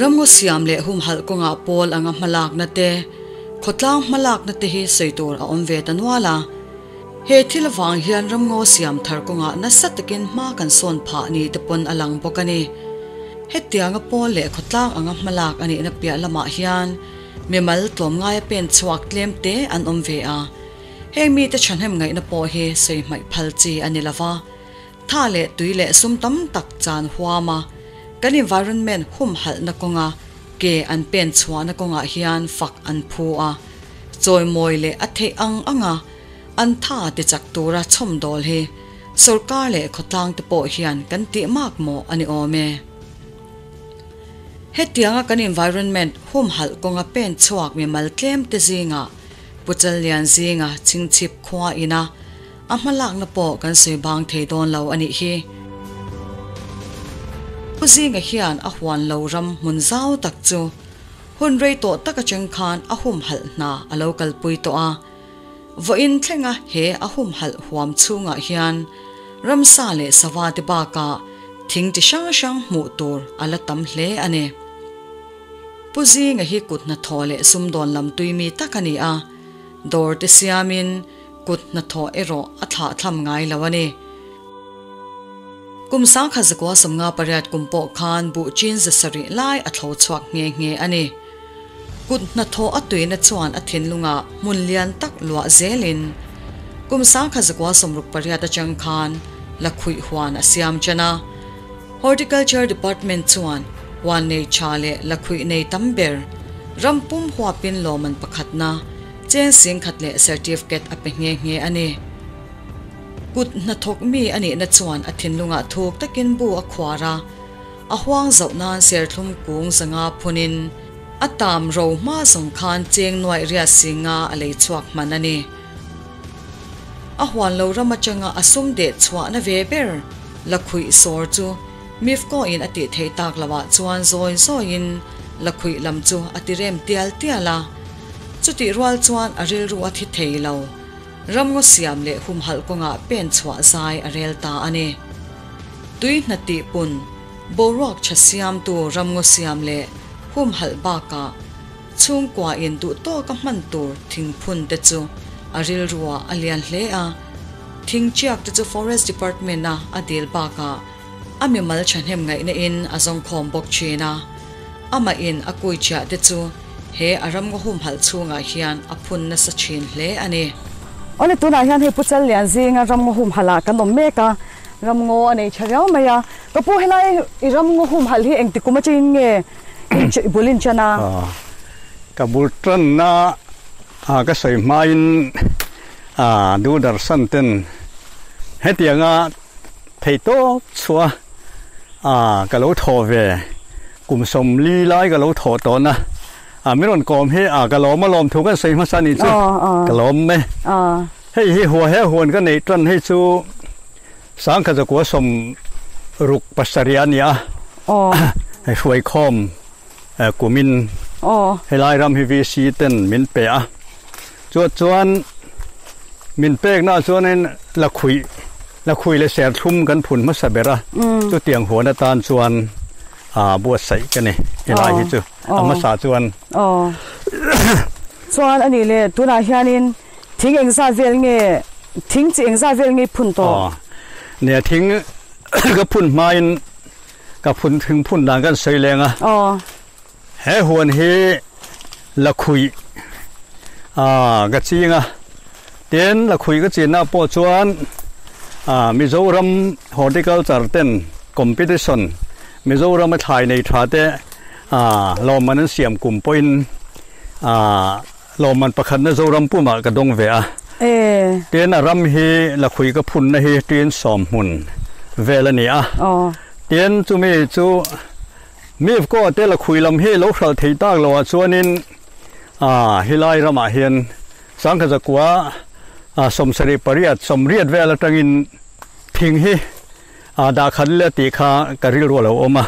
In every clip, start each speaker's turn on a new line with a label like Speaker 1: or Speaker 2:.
Speaker 1: Ramngaw siam leh humhalh kawngah pawl anga hmalakna te, khawtlang hmalakna te hi sawi tur a awm ve ta nual a. He thil avang hian ramngaw siam thar kawngah nasa takin hma kan sawn phah ni te pawn a lang bawk a ni. Hetianga pawl leh khawtlang anga hmalak a nihna piah lamah hian mimal tlawmngaia pen chhuak tlem te an awm ve a. Heng mite thahnem ngaihna pawh hi sawi hmaih phal chi a ni lova. Tha leh tui leh sum tam tak chan huam a, kan environment humhalhna kawnga ke an pen chhuahna kawngah hian fak an phu a, chawimawi leh a theih ang anga an tha ti chak tura chhawmdawl hi sorkar leh khawtlang te pawh hian kan tih mak mawh a ni awm e. Hetianga kan environment humhalh kawnga pen chhuak mimal tlem te zingah Puchallian zinga chingchhip khua ina A hmalakna pawh kan sawi bang thei dawn lo a nih hi. Pu Zinga hian a huan lo ram hmun zau tak chu hun rei tawh tak atang khan a humhalh hna a lo kalpui tawh a. Vawiin thlenga he a humhalh huam chhungah hian ramsa leh sava te bakah thing ti hrang hrang hmuh tur a la tam hle a ni. Pu Zinga hi kut hnathawh leh sumdawn lam tui mi tak a ni a, dawr te siamin, Kut hnathawh erawh a thlahthlam ngai lo a ni. Kum sangkhat zakua 58 kum pawh khan buh chin zasarih lai a thlo chhuak nghe nghe a ni. Kut hnathawh a tuina chuan a thinlungah hmun lian tak luah zelin kum 1968 atang khan lakhuih huan a siam ṭan a. Horticulture Department chuan huan nei ṭha leh lakhuih nei tam ber ram pum huapin lawmman pakhatna Cheng singkhat leh certificate a pe nghe nghe a ni. Kut hnathawk mi a nihna chuan a thinlungah thuk takin bu a khuar a, a huang zoh nan serthlum kung zanga phunin a tam ro hma zawng khan cheng nuaih riat singa a lei chhuak hman a ni. A huan lo ram atanga a sum deh chhuahna ve ber lakhuih sawr chu Mifco-in a tih theih tak loah chuan zawi zawiin lakhuih lam chu a ti rem tial tial a. Chutih rual chuan a rilru a thi thei lo. Ramngaw siam leh humhalh kawngah pen chhuah zai a rel ta a ni. Tui hna tih pun, boruak tha siamtu ramngaw siam leh humhalh bakah chhungkua in duh tawka hman tur thingphun te chu a rilruah a lian hle a. Thingchiak te chu Forest Department a a dil bakah a mimal thahnem ngaihna in a zawngkhawm bawk thin a. Amah in a kui chiah te chu he a ramngaw humhalh chhungah hian a phun nasa thin hle a ni.
Speaker 2: Awle tunah hian hei Pu Challian zinga ramngaw humhalh ah kan awm mek a, ramngaw a nei tha riau mai a. Ka pu helai i ramngaw humhalh hi engti kum atangin nge i bul in tan a?
Speaker 3: Ka bul tanna ka sawi hmain Doordarshan ten hetianga Theihtawp chhuah a ka lo thaw ve kum 40 lai ka lo thaw tawh na a min rawn kawm hi a ka lawm a lawm thu kan sawi hmasa ni chu ka lawm e hei hi hua he huan ka neih tan hei chu sangkhat zakua 67 a ni a hei hruai khawm kumin helai ram hi VC ten min pe a Chu chuan min pekna ah chuanin lakhuih lakhuih leh serthlum kan phun hmasa ber a, chutiang huan atan chuan aa buatsaih ka ni helai hi chu a hmasa chuan.
Speaker 2: Aw chuan a nih leh tunah hianin thing engzat vel nge thing chi engzat vel nge i phun tawh?
Speaker 3: Aw nia thing ka phun hmain ka phun thing phun dan kan sawi leng a.
Speaker 2: Aw.
Speaker 3: He huan hi lakhuih ka ching a, tin lakhuih ka chinna pawh chuan Mizoram Horticulture ten competition Mizoram a thlai nei tha te lawmman an siam kum pawhin lawmman pakhatna Zoram pumah ka dawng ve a. Tin a ram hi lakhuih ka phunna hi tin 10 hmun vel a ni a, tin chumi chu Mifco te lakhui lam hi lo hralh thei tak lo ah chuanin helai ramah hian 1978 80 vel atangin thing hi dah khat ila tih kha ka rilru a lo awm a.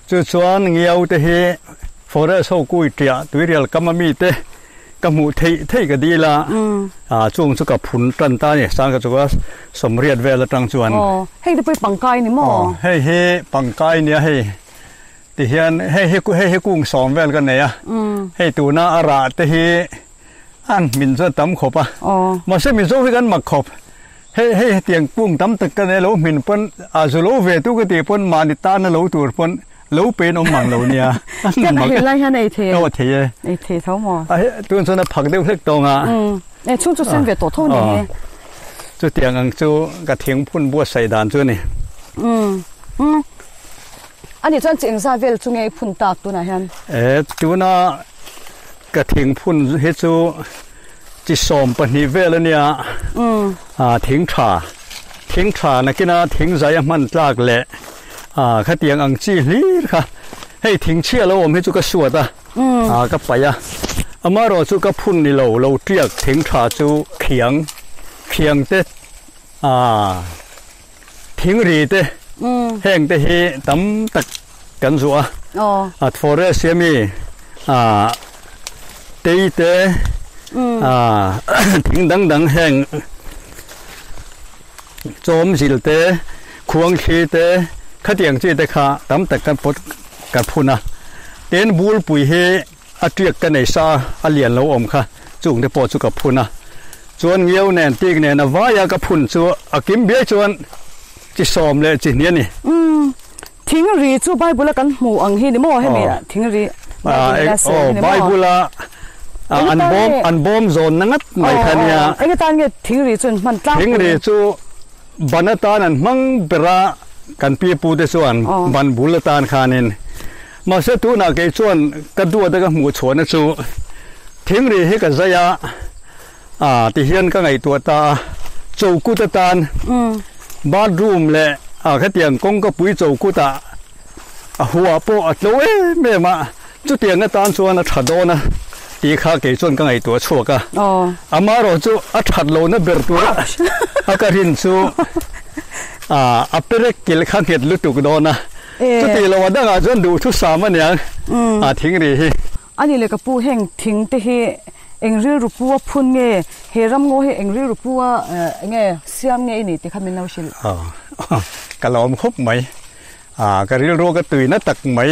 Speaker 3: Chu chuan ngiau te hi forest ho kui ṭiah tuirial kam ami te ka hmuh theih theih ka dil a, chung chu ka phun tan ta a ni, 1980 vel atang chuan.
Speaker 2: Aw, hei te pawh hi pangkai ni maw?
Speaker 3: Aw, hei hi pangkai nia hei. Ti hian hei hi hei hi kung sawm vel ka nei a, hei tuna a rah te hi an hmin chuan tam khawp a, mahse Mizo hi kan mak khawp, hei hei hetiang kung tam tak ka nei lo hmin pawn a zu lo ve tu ka tih pawn mahni tana lo tur pawn lo pein awm mang lo nia,
Speaker 2: an mak e, lai hian ei thei
Speaker 3: aw thei e,
Speaker 2: ei thei tho maw,
Speaker 3: a he tun chuan a phak deuh hlek tawng a,
Speaker 2: e chhung chu sen ve tawh tho ni hi,
Speaker 3: chutiang ang chu ka thingphun buatsaih dan chu a ni.
Speaker 2: Ani chuan chi engzah vel chu nge i phun tak tunah hian?
Speaker 3: E, tuna ka thing phun hi chu chi 12 vel a nia. A, thing tha, thing tha nakina thing zai a hman tlak leh a, khatiang ang chi hlir kha. Hei thing chhia lo awm hi chu ka suat a, a, ka paih a. Amaherawh chu ka phun ni lo, lo tiak thing tha chu khiang, khiang te a, Thingri te heng te hi tam tak kan zuah a, a forest hi ami ah tei te ah thing dang dang heng chawm zil te khuang thli te khatiang chi te kha tam tak kan pawt kan phun a, tin bulpui hi a tiak ka nei sa a lian lo awm kha chung te pawh chu ka phun a, chuan ngiau nen tik nen a vaia ka phun chu a kim biai chuan chi sawm leh chi hnih a ni.
Speaker 2: Umm thing ri chu Bible a kan hmuh ang hi ni maw hemi thing ri Bible a sawi hi ni maw?
Speaker 3: Bible a an bawm an bawm zawn na ngat mai kha nia.
Speaker 2: Eng atan nge thing ri chu an hman tlangpui?
Speaker 3: Thing ri chu ban atan an hmang ber a kan pi pu te chuan ban bul atan khanin Mahse tunah kei chuan ka duat a ka hmuh chhuahna chu thingri hi ka zai a, ah ti hian ka ngaihtuah ta a, chokut atan bathroom leh ah khatiang kawngka pui chokut ah a huah pawh a tlo em em a, chutiang atan chuan a tha dawn a tih kha kei chuan ka ngaihtuah chhuak a, amaherawh chu a that lohna ber tur a ka rin chu ah a perek kilh kha nghet lutuk dawn a. Chuti lo a dangah chuan duhthusam a niang a thing ri hi.
Speaker 2: Ani leh ka pu heng thing te hi eng rilru pu a phun nge, he ram ngaw hi eng rilru pu a nge siam nge i nih tih kha min lo hrilh.
Speaker 3: Ka lawm khawp mai. Ka rilru ka tuina tak mai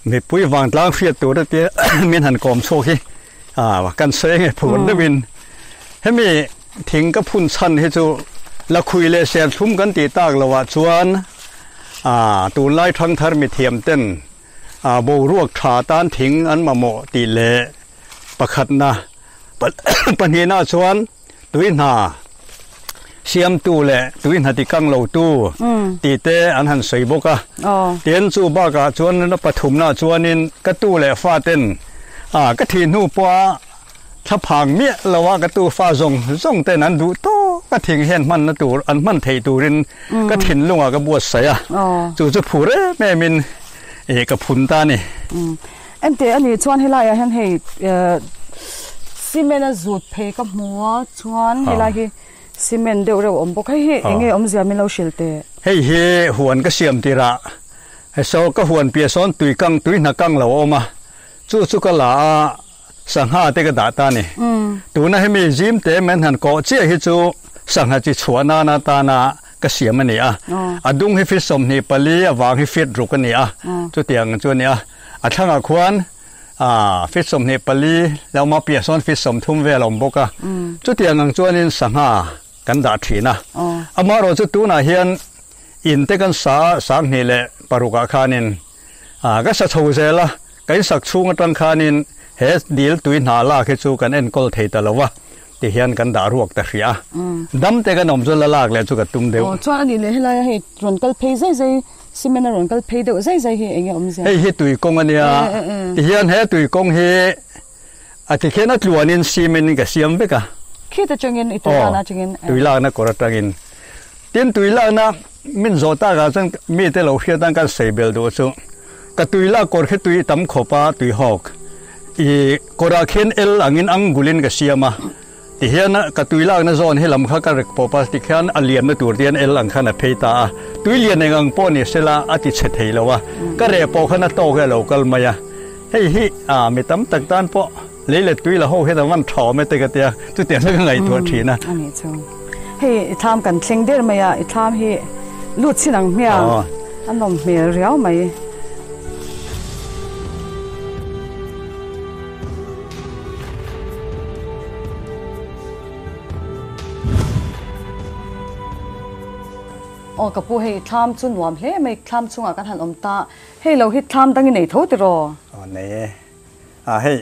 Speaker 3: mipui vangtlang hriat tur te tia min han kawm chhuak hi kan sawi nge phur deuhin hemi Thing ka phun chhan hi chu lakhui leh serthlum kan tih tak loh ah chuan tunlai thangthar mithiam ten boruak tha tan thing an mamawh tih leh pakhatna pahnihna chuan tui hna siamtu leh tui hna ti kang lo tu tih te an han sawi bawk a. Tin chu bakah chuan pathumna chuanin ka tu leh fa ten ka thih hnu pawha Thla phang miah lo a ka tufa zawng zawng ten an duh tawk a thing hian hmanna tur an hman theih turin ka thinlungah ka buatsaih a, chu chu phur em em in ih ka phun ta a ni.
Speaker 2: Enteh a nih chuan helaiah hian hei cement a zut phei ka hmu a chuan helai hi cement deuh reuh a awm bawk hei hi eng nge awmzia min lo hrilh teh.
Speaker 3: Hei hi huan ka siam tirah he saw ka huan piah sawn tui kang tui hna kang lo a awm a chu chu ka la a Sangha te ka dah ta a ni. Tuna hemi zim te men han kawh chiah hi chu sangha chi chhuah nana tana ka siam a ni a. A dung hi feet 24, a vang hi feet 6 a ni a. Chutiang chu a ni a. A thlangah khuan feet 24 lo ma piah sawn feet 30 vel a awm bawk a. Chutiang ang chuanin sangha kan dah thin a. Amaherawhchu chu tunah hian in te kan sa a, 2006 ah khanin Ka sa chho zel a, ka insak chhung atang khanin he dil tui hna lak hi chu kan enkawl thei ta lo va, ti hian kan dah ruak ta hria a. Dam te kan awm chu la lak leh chu ka tum deuh.
Speaker 2: Aw chuan a nih leh helai a hei rawn kal phei zai zai, cement a rawn kal phei deuh zai zai hi eng nge awmzia?
Speaker 3: Hei hi tui kawng a nia, ti hian he tui kawng hi a ti khian a tluanin cement in ka siam vek a.
Speaker 2: Khit atangin i tui lakna atangin.
Speaker 3: Aw, tui lakna kawr atangin. Tin, tui lakna min zawh takah chuan mite lo hriat ang kan sawi belh duh chu ka tui lak kawr khi tui tam khawp a, tui hawk i kawrah khian el angin angulin ka siam a, tihian ka tui lakna zawn hi lam kha ka rek pawp a, tikhian a liamna tur te hian el ang khan a phei ta a, tui lian eng ang pawh ni sela a ti chhe thei lo a, ka reh pawh khan a tawk e a lo kal mai a, hei hi mi tam tak tan pawh. Lei leh tui la ho hian a van tha awm e te ka tia, chutiang chu ka ngaihtuah thin a.
Speaker 2: A nih chu. Hei i thlam kan thleng der mai a, i thlam hi lut chin ang hmiang. A nawm hmel riau mai. Aw ka pu hei thlam chu nuam hle mai thlam chungah kan han awm ta hei lo hi thlam dang i nei tho tiraw?
Speaker 3: Aw nei e. A hei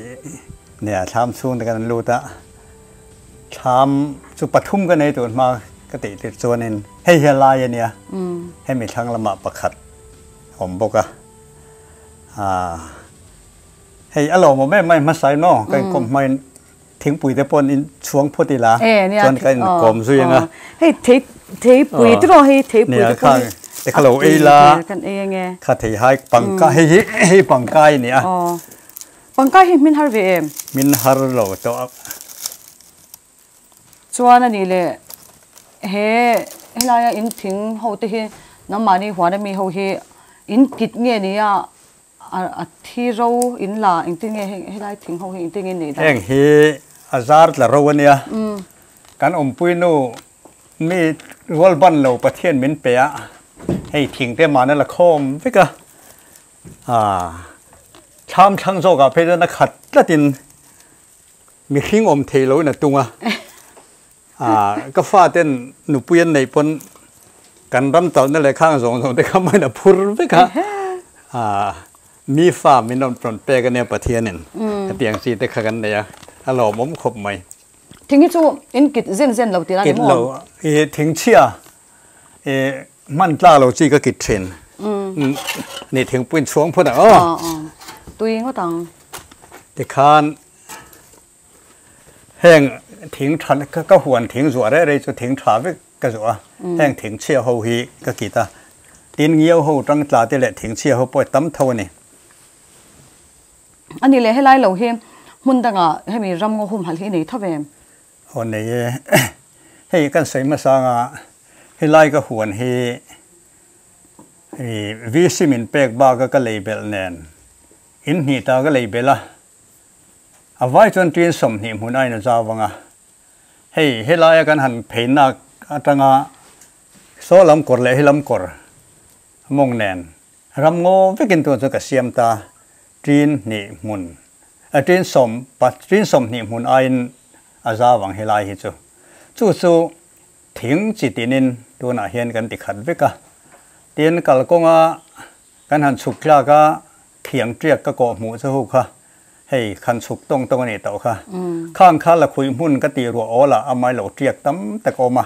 Speaker 3: nia thlam chhung te kan lut a thlam chu pathum ka nei tur hma ka tih tir chuanin hei hi a lai a nia hemi thlang lamah pakhat a awm bawk a hei a lawmawm em mai hmasa in aw ka inkawm hmain thingpui te pawh in chhuang phawt ila chuan ka inkawm zui ang a
Speaker 2: hei thei theipui te rawh hei theipui te pawh hi
Speaker 3: te kha lo ei la kha thei hai pangkai hei hi hei pangkai a ni a
Speaker 2: pangkai hi hmin har ve em
Speaker 3: hmin har lo tawh
Speaker 2: chuan a nih leh he helaia in thing ho te hi nangmahni huan ami ho hi in kit nge nia A thi ro in la engtin nge heng helai thing ho hi engtin nge nei dan?
Speaker 3: Heng hi a zar tla ro a nia. Kan awmpui nu mi rual ban lo Pathian min pe a, hei thing te mahna la khawm vek a, thlam thlang zawkah phei chuan a khat tlatin mihring awm thei loin a tung a. Ka faten nupui an neih pawn kan ram talhna leh khang zawng zawng te kha main a phur vek a. Mi fa min rawn rawn pek ania Pathianin hetiang chi te kha kan nei a, a lawmawm khawp mai.
Speaker 2: Thing hi chu in kit zen zen lo tih a ni maw?
Speaker 3: Kit lo, i thing chhia i hman tlak lo chi ka kit thin. Ni thingpui in chhuang phawt ang aw.
Speaker 2: Tui ngawt ang.
Speaker 3: Tikhan Heng thing tha ka huan thing zuah reh rei chu thing tha vek ka zuah a, heng thing chhia ho hi ka kit a, tin ngiau ho tang tla te leh thing chhia ho pawh tam tho a ni.
Speaker 2: A ni leh helai lo hi hmun dangah hemi ramngaw humhalh hi i nei tho ve?
Speaker 3: Aw nei e, hei kan sawi hmasa anga helai ka huan hi VC min pek baka ka lei belh nen in hnih ta ka lei belh a, A vai chuan ṭin 20 hmun a in zau vang a, hei helaia kan han phei nak aṭanga saw lam kawr leh helam kawr mawng nen ram ngaw vekin tun chu ka siam ta ṭin hnih hmun a ṭin sawm pa ṭin 20 hmun aiin a zau ang helai hi chu. Chu chu thing chi tinin tunah hian kan ti khat vek a, tin kalkawnga kan han chhuk tlak a, Thiang ṭiak ka kawh hmuh chu hu kha, hei khan chhuk tawng tawng a nih tawh kha. Khang kha la khuih hmun ka tih ruah awl ah amai lo ṭiak tam tak awm a.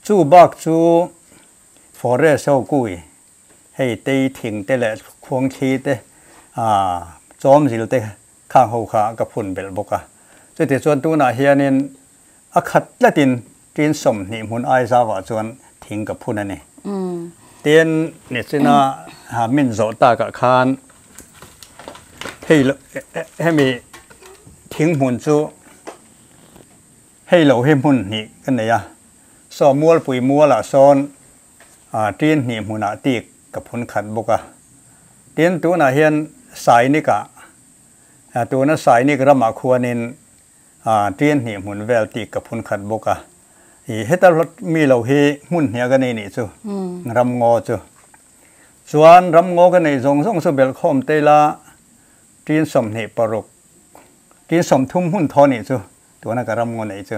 Speaker 3: Chu bak chu forest ho kui, hei tei thing te leh khuang thli te, ah chawm zil te khang ho kha ka phun belh bawk a. Chuti chuan tunah hianin a khat tlatin ṭin 20 hmun ai zauah chuan thing ka phun a ni. Tin, nichina min zawh takah khan hei hemi thing hmun chu hei lo hi hmun hnih ka nei a, saw mualpui mualah sawn ṭin hnih hmunah tik ka phun khat bawk a. Tin, tunah hian Sainikah, tuna Sainik ramah khuanin Ṭian hnih hmun vel tih ka phun khat bawk a. I heta hlawt mi lo hi hmun hniah ka nei nih chu, ramngaw chu. Chuan ramngaw ka neih zawng zawng chu belhkhawm te ila ṭin 26, ṭin 30 hmun thaw nih chu tuna ka ramngaw neih chu.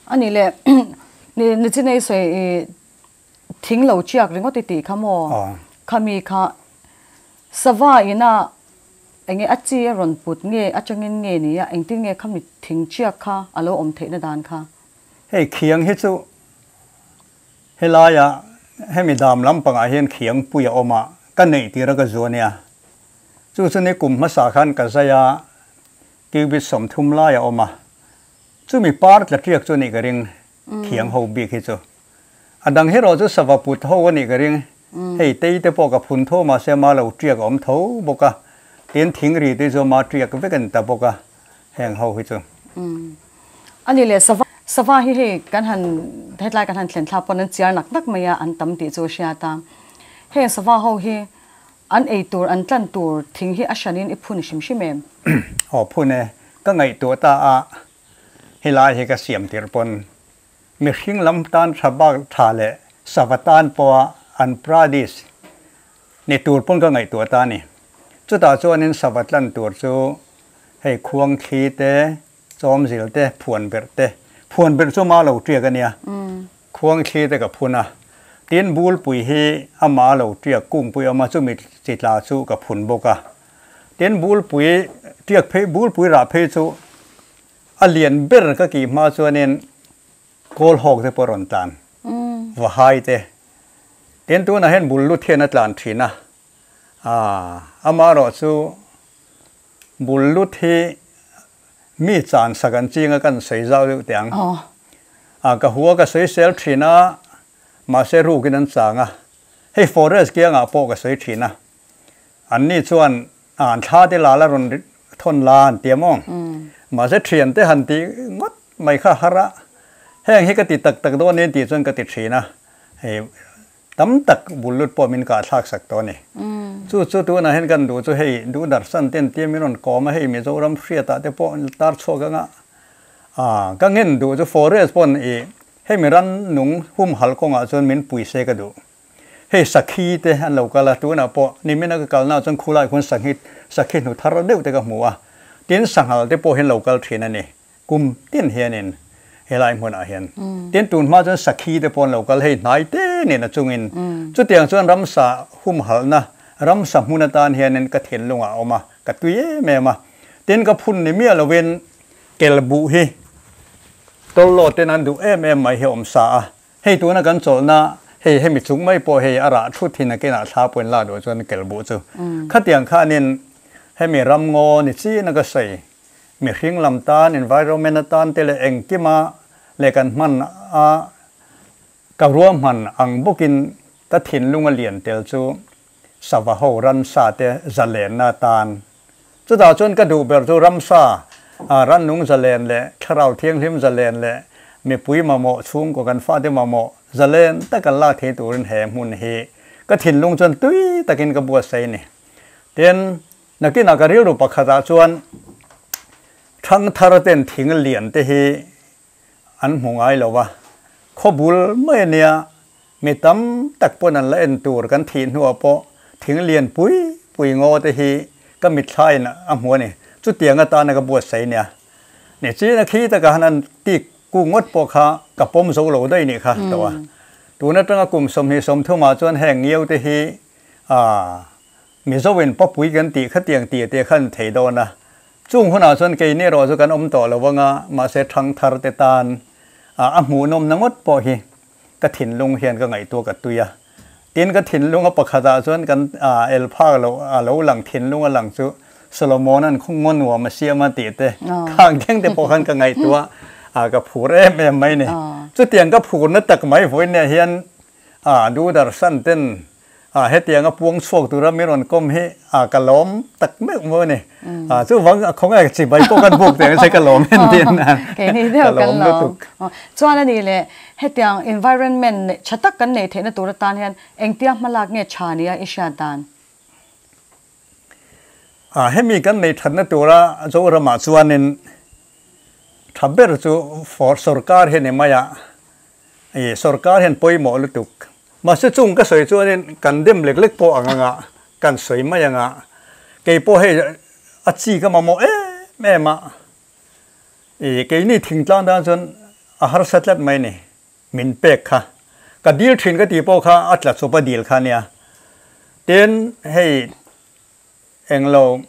Speaker 2: A nih leh ni chi nei sawi i thing lo chiak ringawt i tih kha maw? Khami kha sava ina Enge a chi a rawn put nge atangin nge ni a, engtin nge khami thing chiak kha a lo awm theihna dan kha?
Speaker 3: Hei khiang hi chu helaia hemi dam lampangah hian khiang pui a awm a, ka neih tir a ka zu ania. Chu chu ni kum hmasa khan ka zai a, cubit 30 lai a awm a, chumi par tla tiak chu a nih ka ring khiang ho bik hi chu. A dang erawh chu sava put ho a nih ka ring. Hei tei te pawh ka phun tho mahse ama lo tiak a awm tho bawk a, tin thing ri te chu ama tiak vek a ni ta bawk a, heng ho hi chu.
Speaker 2: A ni leh sava sava hi hei kan han hetlai kan han thlen thlak pawn an chiar nak nak mai a, an tam tih chu a hriat a. Heng sava ho hi an ei tur an tlan tur thing hi a hranin i phun hrim hrim em?
Speaker 3: Aw phun e, ka ngaihtuah ta a, helai hi ka siam tirh pawn Mihring lam tan tha bak tha leh sava tan pawha an Pradesh ni tur pawn ka ngaihtuah ta a ni. Chutah chuanin sava tlan tur chu hei khuang thli te, chawmzil te, phuan berh te, phuan berh chu ma lo tiak a nia, khuang thli te ka phun a, tin bulpui hi ama lo tiak kungpui awm a, chumi chi tla chu ka phun bawk a, tin bulpui tiak phei bulpui rah phei chu a lian ber ka kih hma chuanin Kawl hawk te pawh a rawn tlan vahai te, tin tunah hian bul lut hian a tlan thin a, aaa amaherawh chu bul lut hi mi chan sak an ching a kan sawi zau deuh teh ang. A ka hua ka sawi sel thin a, mahse rukin an chang a, hei forest kiangah pawh ka sawi thin a, anni chuan an thla te la la rawn thawn la an ti a maw? Mahse thian te han tih ngawt mai kha har a, heng hi ka ti tak tak dawn nen tih chuan ka ti thin a, hei tam tak bul lut pawh min kah thlak sak tawh a ni. Chu chu tunah hian kan duh chu hei duh darsan ten tia min rawn kawm a, hei Mizoram hriatah te pawh tar chhuak anga ah ka ngen duh chu forest pawn ih hemi rannung humhalh kawngah chuan min pui se ka duh. Hei sakhi te an lo kal a, tunah pawh nimina ka kalnaah chuan khulaiah khuan sakhi sakhi hnu thar deuh te ka hmu a, tin sanghal te pawh hi an lo kal thin a ni, kum tin hianin helai hmunah hian. Tin tun hma chuan sakhi te pawh an lo kal hei hnai te nen a chungin chutiang chuan ramsa humhalhna ramsa hmun atan hianin ka thinlungah a awm a, ka tui em em a. Tin ka phun ni miah lovin kel buh hi tawlhlaw ten an duh em em mai hi a awm sa a, Hei tuna kan chawlhna hei hemi chung mai pawh hei a rah thut hin a kinah thla pawhin la duh chuan kel buh chu khatiang khanin hemi ramngaw ni chin a ka sawi mihring lam tan environment atan te leh engkima leh kan hman a ka ruahman ang bawkin ka thinlung a lian tel chu sava ho ramsa te zalenna atan Chutah chuan ka duh ber chu ramsa, rannung zalen leh thlarau thianghlim zalen leh mipui mamawh chhungkaw kan fate mamawh zalen tak an lak thei turin he hmun hi ka thinlung chuan tui takin ka buatsaih a ni. Tin, nakinah ka rilru pakhatah chuan thangthar ten thing lian te hi an hmu ngai lo va, khaw bul mai a nia, mi tam tak pawn an la en tur kan thih hnuah pawh thing lian pui pui ngaw te hi ka mitthlaiin a hmu a ni. Chutiang atana ka buatsaih nia. Ni chin a khi takah han an tik kung ngawt pawh kha ka pawm zo lo daih nih kha to a. Tun atanga kum 20 30 ah chuan heng ngiau te hi aa Mizoin papui kan tih khatiang tih te khan thei dawn a. Chung hunah chuan keini erawh chu kan awm tawh lo anga, mahse thangthar te tan a hmuhnawmna ngawt pawh hi ka thinlung hian ka ngaihtuah ka tui a. Tin, ka thinlunga pakhatah chuan kan el phak loh a lo lang thinlunga lang chu Solomona'n ngaw nuam a siam a tih te khang thleng te pawh khan ka ngaihtuah a, ka phur em em mai ni. Chutiang ka phurna tak mai vawiinah hian Doordarshan ten A hetiang a puang chhuak tura min rawn kawm hi a ka lawm tak meuh maw a ni. A chuvang a khawngaih chi bai pawh kan buk teh ang ka lawm en tin a.
Speaker 2: Keini deuh kan lawm. Chuan a ni le hetiang environment neih tha tak kan neih theihna tur atan hian engtia hmalak nge tha nia i hriat dan?
Speaker 3: A hemi kan neih thatna tura Zoramah chuanin tha ber chu for sorkar hi a ni mai a. I sorkar hian pawimawh lutuk. Mahse chung ka sawi chuanin kan dem lek lek pawh ang anga kan sawi mai anga kei pawh hei a chi ka mamawh em em a. I keini thingtlang tan chuan a harsa tlat mai ni min pek kha. Ka dil thin ka tih pawh kha a tla chawp a dil kha nia. Tin hei Englo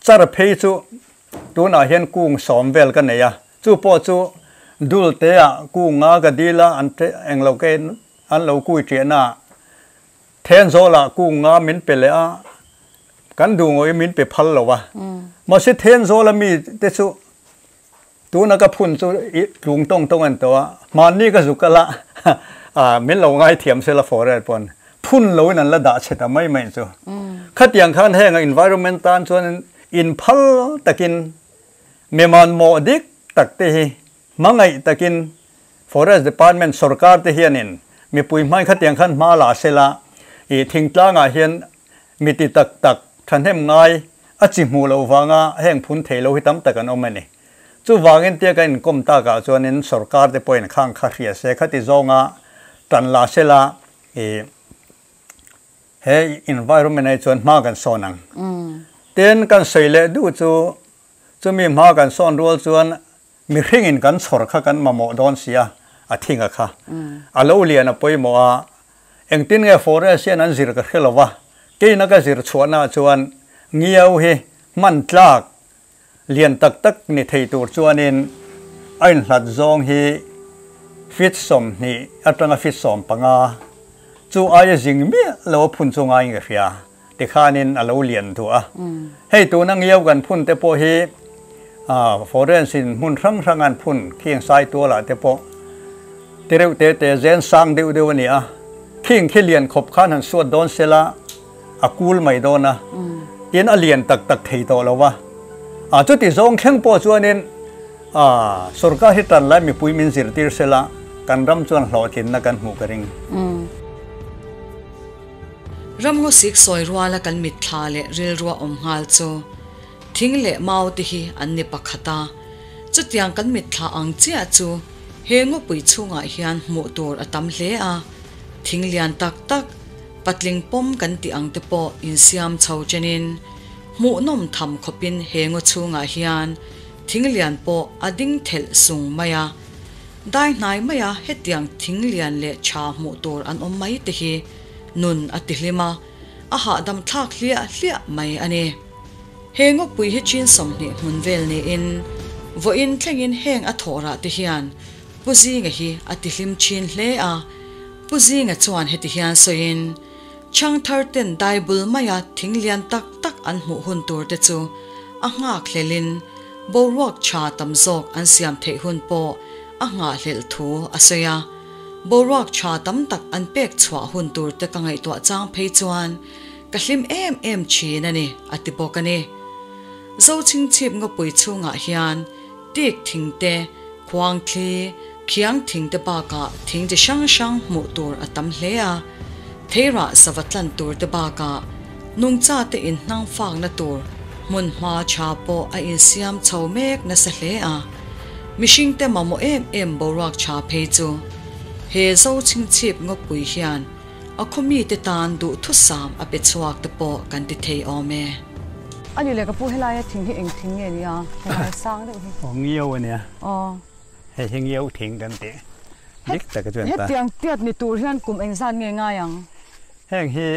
Speaker 3: char phei chu tunah hian kung sawm vel ka nei a, chu pawh chu dul te ah kung nga ka dil a, an englo ke an lo kui ṭiahna ah Thenzawl ah kung nga min pe leh a, kan duh ngawih min pe phal lo a. Mahse Thenzawl a mi te chu tuna ka phun chu i tlung tawng tawng an tawh a, hmanni ka zuk kal a, min lo ngaithiam sela forel pawn phun loin an la dah chhe ta mai mai chu. Khatiang khan heng environment tan chuan inphal takin mimanmawh dik tak te hi hmangaih takin Forest Department sorkar te hianin mipui hmai khatiang khan hma la sela i thingtlangah hian mi ti tak tak thahnem ngai a chi hmuh loh vanga heng phun thei lo hi tam tak an awm a ni. Chuvangin tia kan inkawm takah chuanin sorkar te pawhin khang kha hria se khati zawnga tan la sela i. He environment ah hi chuan hma kan sawn ang. Tin, kan sawi leh duh chu, chumi hma kan sawn rual chuan mihringin kan chhawr kha kan mamawh dawn si a, a thinga kha. A lo lian a pawimawh a, engtin nge forest hian an zir ka hre lo va, keina ka zir chhuahnaah chuan ngiau hi hman tlak Lian tak tak ni thei tur chuanin a inhlat zawng hi feet 20 atanga feet 15 chu aia zing miah lo a phun chu ngaiin ka hria. Tikhanin a lo lian duh a. Hei tuna ngiau kan phun te pawh hi forest in hmun hrang hrang an phun khing sai tualah te pawh ti reuh te te zen sang deuh deuh a ni a. Khing khi lian khawp khan han suat dawn sela a kul mai dawn a, tin a lian tak tak thei tawh lo va. A chuti zawng thleng pawh chuanin a sorkar hi tan lai mipui min zirtir sela kan ram chuan hlawhtlinna kan hmuh ka ring.
Speaker 1: Ramngaw sik sawi ruala kan mitthla leh rilrua awm nghal chu thing leh mau te hi an ni pakhat a, chutiang kan mitthla ang chiah chu he ngawpui chhungah hian hmuh tur a tam hle a, thing lian tak tak, Patling pawm kan tih ang te pawh insiam chho chenin hmuhnawm tham khawpin he ngaw chhungah hian thing lian pawh a ding thelh sung mai a. Dai hnai maia hetiang thing lian leh tha hmuh tur an awm mai te hi nun a tihlim a, a hahdam thlak hliah hliah mai a ni. He ngawpui hi chin 20 hmun vel niin vawiin thlengin heng a thawh rah te hian Pu Zinga hi a tihlim thin hle a. Pu Zinga chuan heti hian sawiin, Chhangthar ten dai bul maia thing lian tak tak an hmuh hun tur te chu a nghak hlelin boruak tha tam zawk an siam theih hun pawh a nghahhlelh thu a sawi a. Boruak tha tam tak an pek chhuah hun tur te ka ngaihtuah chang phei chuan ka hlim em em thin a ni, a ti bawk a ni. Zochhingchhip ngawpui chhungah hian Tik thing te, khuang thli, khiang thing te bakah thing chi hrang hrang hmuh tur a tam hle a. Theirah sava tlan tur te bakah nungcha te inhnang fakna tur hmun hma tha pawh a insiam chho mek nasa hle a. Mihring te mamawh em em boruak tha phei chu he zo chhingchhip ngawpui hian A khaw mite tan duhthusam a pe chhuak te pawh kan ti thei awm e.
Speaker 2: A ni le ka pu helaia thing hi eng thing nge nia helai sang deuh hi.
Speaker 3: Aw ngiau a nia. Aw. Hei hi ngiau thing kan tih dik tak a chuan
Speaker 2: ta. Hetiang tiat ni tur hian kum engzat nge ngai ang?
Speaker 3: Heng hi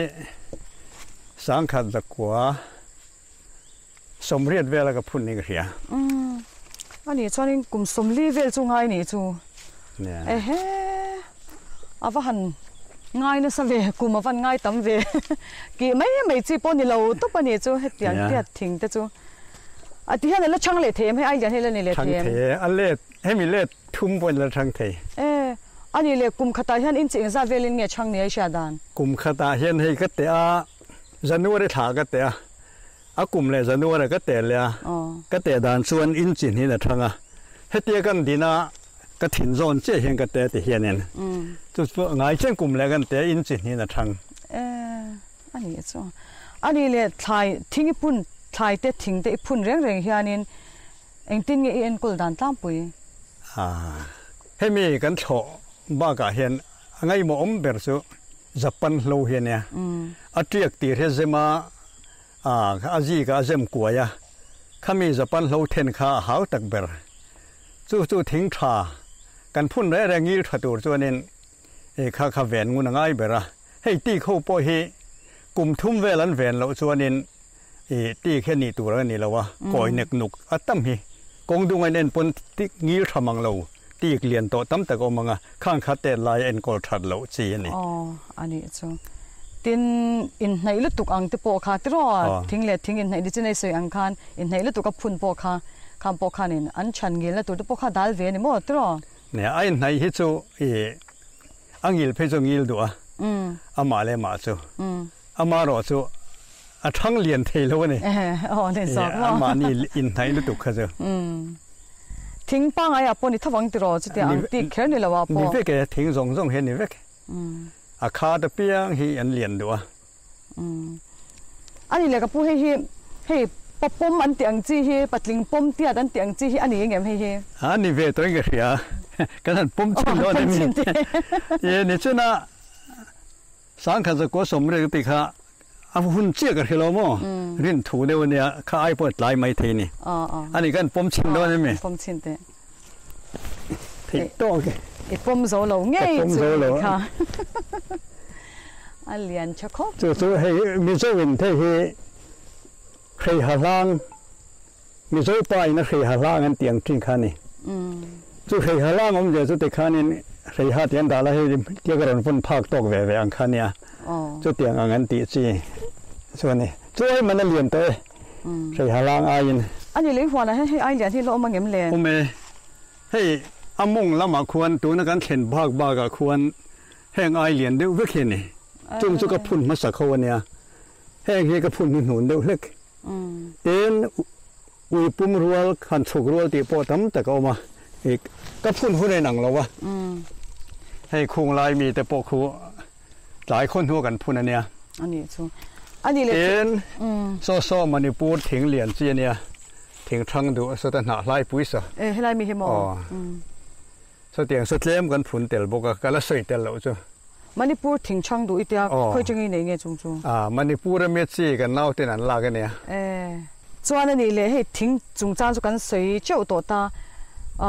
Speaker 3: sangkhat zakua 80 vela ka phun ni ka hria.
Speaker 2: Umm ani chuanin kum 40 vel chu ngai nih chu. Ehe a va han ngai nasa ve kum a van ngai tam ve kih mai mai chi pawh ni lo tawp a nih chu hetiang tiat thing te chu a ti hian a la chhang leh thei em hei ai lian hi a la ni leh thei em.
Speaker 3: Chhang thei e a let hemi let thum pawhin a la chhang thei.
Speaker 2: E ani leh kum khatah hian inchi engzat velin nge chhang ni a i hriat dan?
Speaker 3: Kum khatah hian hei ka teh a January thla ka teh a. A kum leh January ka teh leh a, ka teh dan chuan in chin hian a thang a, hetia kan din a ka thin zawn chiah hian ka teh ti hianin chu chu ngai chen kum leh kan teh in chin hian a thang.
Speaker 2: E, a ni chu. A ni leh thlai thing i phun thlai te thing te i phun reng reng hianin engtin nge i enkawl dan tlangpui?
Speaker 3: A, hemi kan thlawh bakah hian a ngaihmawh awm ber chu Japan hlo hi a nia. A tiak tir hi zem a, a zik a zem kuai a, khami Japan hlo then kha a hau tak ber. Chu chu thing tha kan phun reng reng ngil tha tur chuanin kha kha ven ngun a ngai ber a. Hei tik ho pawh hi kum thum vel an ven loh chuanin tik hi a nih tur a ni lo a, kawi nek nuk a tam hi. Kawng dung a in en pawn tik ngil tha mang lo, tik lian tawh tam tak a awm ang a, khang kha tet lai a enkawl that loh chi a ni.
Speaker 2: Aw, a nih chu. Tin, inhnaih lutuk ang te pawh kha tiraw, thing leh thing inhnaih ni chin ei sawi ang khan inhnaih lutuk a phun pawh kha, khang pawh khanin an chhan ngilna tur te pawh kha dal ve a ni maw tiraw?
Speaker 3: Nia, a inhnaih hi chu i a ngil phei chu a ngil duh a, amah leh mah chu. Amaherawh chu a thang lian thei lo a ni. Amahni inhnaih lutuk kha chu.
Speaker 2: Thing pangai ah pawh ni tho ang tiraw chutia ang tik kher ni lo ah
Speaker 3: pawh. Ni vek e, thing zawng zawng hi a ni vek. A khat apiang hi an lian duh a.
Speaker 2: A ni le ka pu hei hi hei papawm an tih ang chi hi patling pawm tiat an tih ang chi hi a ni engem hei hi?
Speaker 3: A ni ve tawh in ka hria. Kan han pawm chin dawn a ni. Ni chuna. 10,980 ti kha a hun chiah ka hre lo maw rin thu deuh ania kha ai pawh tlai mai thei ni ani kan pawm chhin dawn emi
Speaker 2: pawm chhin teh
Speaker 3: theih tawk e
Speaker 2: i pawm zo lo ngei chu kha a lian tha khawp
Speaker 3: chu chu hei Mizo in thei hi hrei ha hlang Mizo pa in a hrei ha hlang an tih ang thin kha ni chu hrei ha hlang awm zia chu tikhanin hrei ha tih an dah la hei tia ka rawn vawn phak tawk ve ve ang kha nia chutiang ang an tih chi chu a ni chu ai man a lian tawh e hrei ha hlang aiin.
Speaker 2: A ni lei huanah hian hei ai lian hi la awm angem le?
Speaker 3: Awm e, hei a mawng lamah khuan tuna kan thlen bak bakah khuan heng ai lian deuh vek hi a ni chung chu ka phun hmasa kho a nia. Heng hi ka phun hnuhnun deuh hlek. Tin, ui pum rual, han chhuk rual tih pawh tam tak a awm a, i ka phun hun a inang lo a. Hei khung lai mite pawh khu tlai khaw hnua kan phun a nia.
Speaker 2: A nih chu. A nih leh.
Speaker 3: Tin, saw saw Manipur thing lian chi a nia, thing thang duh sawta hnah hlai pui saw.
Speaker 2: E, helai mi hi maw?
Speaker 3: Aw. Chutiang saw tlem kan phun tel bawk a, ka la sawi tel loh chu.
Speaker 2: Manipur thingchhang duh i tia, khawi changin nei nge chung chu?
Speaker 3: A, Manipur a mi chi kan nauten an lak a nia.
Speaker 2: E, chuan a nih leh hei thing chungchang chu kan sawi teuh tawh ta. A,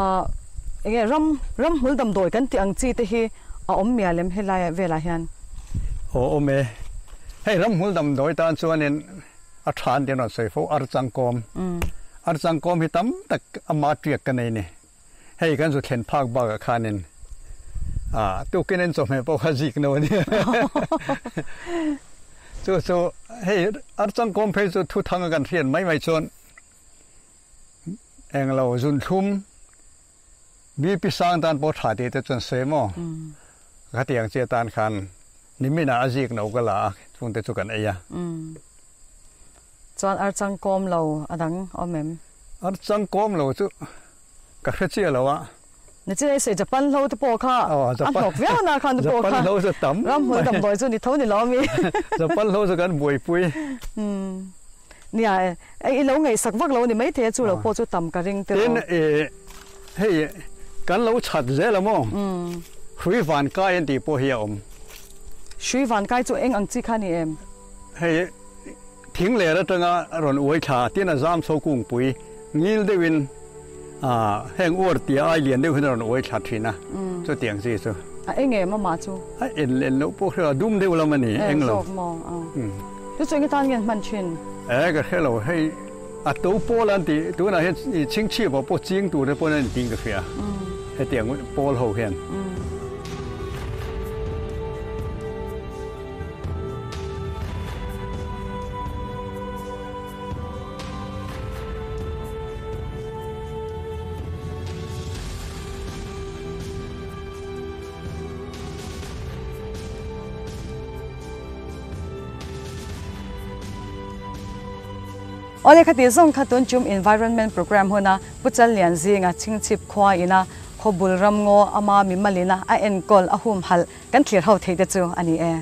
Speaker 2: enge ram, ramhmul damdawi kan tih ang chi te hi a awm mial em helai velah hian?
Speaker 3: Aw awm e. Hei ramhmul damdawi tan chuanin a tha an tih an rawn sawi fo, archangkawm. Archangkawm hi tam tak ama tiak ka nei ni. Hei kan zu thlen phak bakah khanin ah tukin an chawhmeh pawh kha zik no a ni. Chu chu hei archangkawm phei chu thu thang a kan hriat mai mai chuan englo zunthlum BP sang tan pawh tha tih te chuan sawi maw? Khatiang chi atan khan niminah a zik no ka la a chungte chu kan ei a.
Speaker 2: Chuan archangkawm lo a dang awm em?
Speaker 3: Archangkawm lo chu ka hre chiah lo a.
Speaker 2: Nichina i sawi Japan hlo te pawh kha a hlawk viau na khan te pawh kha
Speaker 3: Japan hlo chu tam
Speaker 2: ramhmul damdawi chu ni tho ni lo ami.
Speaker 3: Japan hlo chu kan buaipui.
Speaker 2: Nia i lo ngaihsak vak lo ni maithei a chu lo pawh chu tam ka ring te lo.
Speaker 3: Tin hei kan lo chhat zel a maw? Hrui van kai an tih pawh hi a awm.
Speaker 2: Hrui van kai chu eng ang chi kha ni em?
Speaker 3: Hei thing ler atanga rawn uai thla tin a zam chho kungpui ngil deuhin heng uar tia ai lian deuh hian a rawn uai thla thin a, chutiang chi chu.
Speaker 2: A eng em amah chu?
Speaker 3: A en len loh pawh hre lo, a dum deuh lam a ni, eng lo.
Speaker 2: E zawk maw? Chu chu eng atan nge an hman thin?
Speaker 3: E ka hre lo, hei a to pawl an tih tunah hian chhingchhip ah pawh ching tur te pawhin an inting ka hria, hetiang pawl ho hian.
Speaker 2: Awle khati zawng kha tun chum Environment Programme huna Pu Challian zinga chhingchhip khua ina khawbul ramngaw ama mimalina a enkawl a humhalh kan thlir ho theih te chu a ni e.